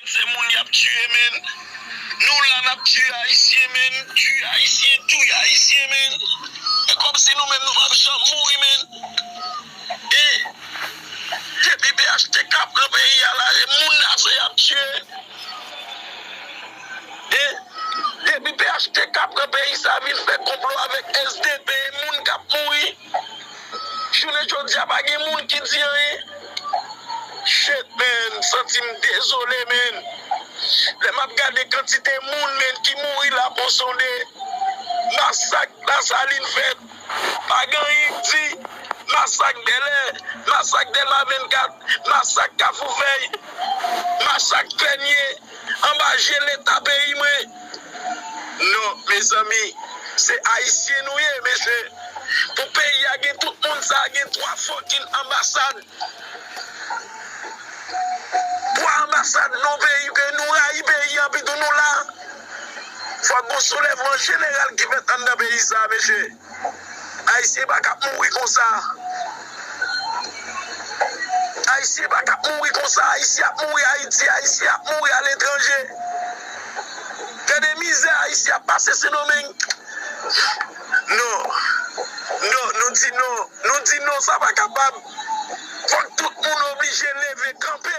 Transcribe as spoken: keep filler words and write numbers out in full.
Se moun y ap tiye, menn. Nou la, n ap tiye Ayisyen, menn. Tiye Ayisyen, touye Ayisyen, menn. E kòmsi nou menm, nou p ap janm mouri, menn. E depi P H T K pran peyi a la, e moun la se y ap tiye. E depi P H T K pran peyi sa, vin fè konplo avèk S D P, e moun k ap mouri. Jounen jodi a, pa gen moun ki di anyen. Shit, man, m santi m dezole, man. Lè m ap gade kantite moun, man, ki mouri la Pon Sonde, masak Lasalin fèt, pa gen anyen k di. Masak Bèlè, masak Dèlma vennkat, masak Kafou Fèy, masak Pènye, anba je Leta peyi mwen. Non, mezanmi, se Ayisyen nou ye, mesye. Pou peyi a gen tout moun sa, gen twa fucking anbasad. Twa anbasad nan peyi ke nou rayi peyi an, pitou nou la. Fòk gon soulèvman jeneral ki fèt anndan peyi sa, mesye. Ayisyen pa k ap mouri konsa. Ayisyen pa k ap mouri konsa. Ayisyen ap mouri Ayiti, Ayisyen ap mouri aletranje. Gade mizè Ayisyen ap pase Sendomeng. Non. Non, nou di non. Nou di non, sa pa kapab. Fòk tout moun oblije leve kanpe.